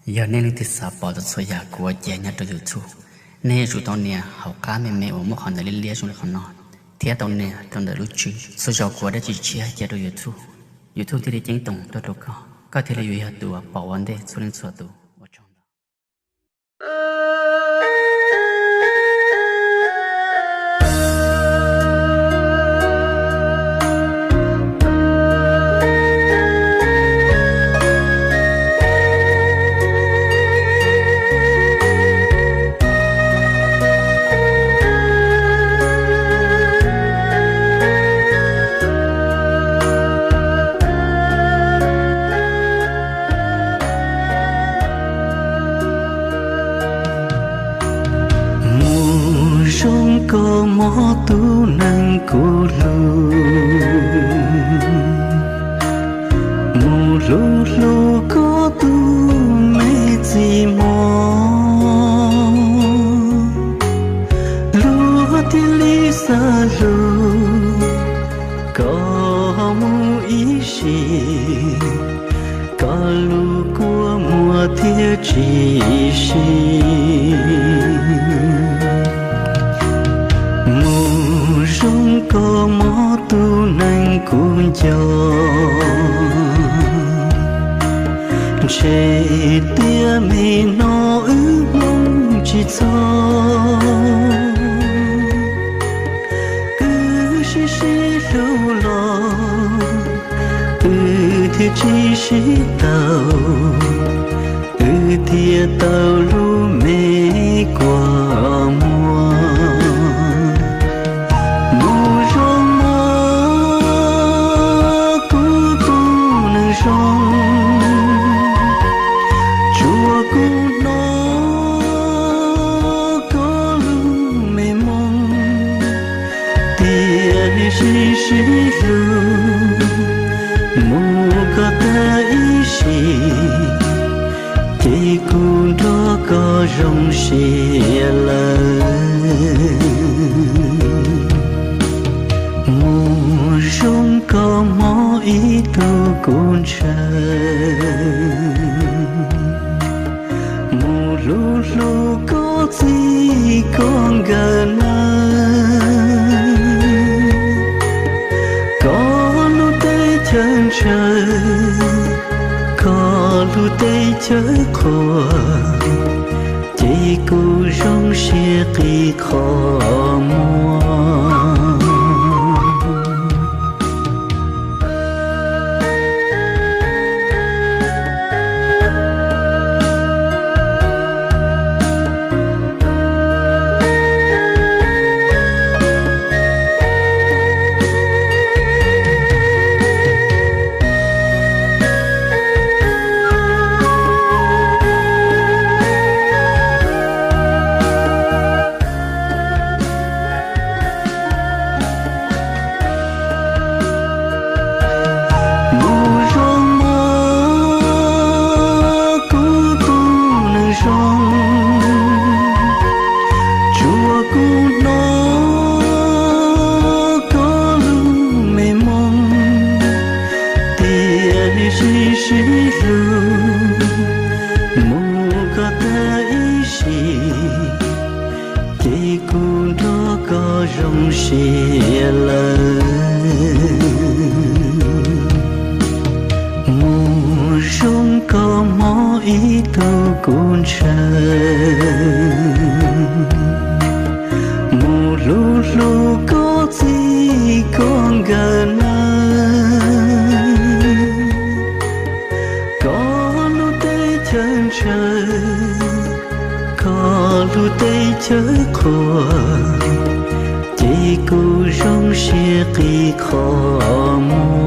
Yog nej leej twg xav pom txhua txhua yam kuv ua cia nyob rau YouTube, nej yuav tsum tau nias hauv qab me me uas muaj qhov ntawv liab liab zoo li qhov no, thiab tau nias rau ntawm lub tswb. Txhua zaus kuv ua dab tsi tshiab cia rau YouTube, YouTube thiaj li ceeb toom tuaj rau koj, koj thiaj li yuav yog tus uas pom ua ntej txhua leej txhua tus. Ua tsaug ntau. Mus zoo koj mob tus neeg kuv hlub, mus hlub hlub koj tus me txiv mos, luag thiaj li xav hlub koj mus ib sim, koj lub kua muag thiaj tsis sib. Mus zoo koj mob tus neeg kuv nco, ntshe tias me no wb hmoob tsis txog, wb sib sib hlub los wb thiaj tsis sib tau, wb thiaj tau lub me kua muag. Mus zoo mob kuv tus neeg zoo, tsuav kuv hnov koj lub me moog, tias nej sib sib hlub mus kom tag ib sim, ces kuv nrog koj zoo siab lawm. Mus zoo koj mob ib tug kuv ntshaw, mus hlub hlub koj txij koj nkawm na, koj lub teb chaws ntshaw, koj lub teb chaws qhuas, ces kuv zoo siab qhib qhov muag. Mus zoo mob kuv tus neeg zoo, tsuav kuv hnov koj lub me moog, tias nej sib sib hlub mus kom tag ib sim, ces kuv nrog koj zoo siab lawm. Mus zoo koj mob ib tug kuv ntshaw, mus hlub hlub koj txij koj nkawm na, koj lub teb chaws ntshaw, koj lub teb chaws qhuas, ces kuv zoo siab qhib qhov muag.